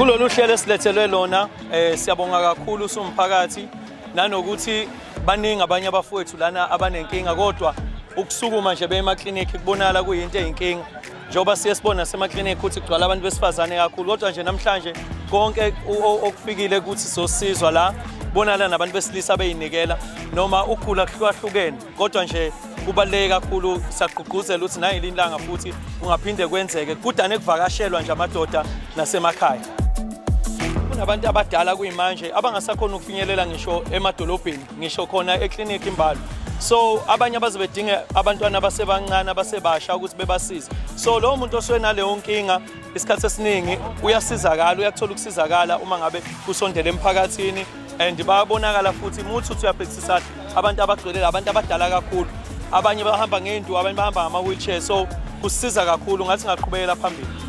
Kulolu hlelo esilethelwe lona, siyabonga kakhulu sumphakathi, nanokuthi baningi abanye abafowethu lana abanenkinga, kodwa ukusukuma nje beye emaklinikhi kubonakala kuyinto eyinkinga, njengoba siye sibona nasemaklinikhi ukuthi kugcwala abantu besifazane kakhulu. Kodwa nje namhlanje konke okufikile ukuthi sosizwa la, kubonakala nabantu besilisa beyinikela, noma ukugula kuhlukahlukene, kodwa nje kubaluleke kakhulu. Siyagqugquzela ukuthi nangelinye ilanga futhi kungaphinde kwenzeke, kudane kuvakashelwa nje amadoda nasemakhaya. Kunabantu abadala kuyimanje abangasakhona ukufinyelela ngisho emadolobheni, ngisho khona eklinikhi imbalo, so abanye abaze bedinge abantwana abasebancane, abasebasha, ukuthi bebasize. So lowo muntu osuke naleyo nkinga, isikhathi esiningi uyasizakala, uyathola ukusizakala uma ngabe kusondele emphakathini, and bayabonakala futhi muthi uthi uyabhekisisa abantu abagcwele la, abantu abadala kakhulu, abanye bahamba ngendu, abanye bahamba ngama-wheelchair, so kusiza kakhulu. Ngathi ngaqhubekela phambili.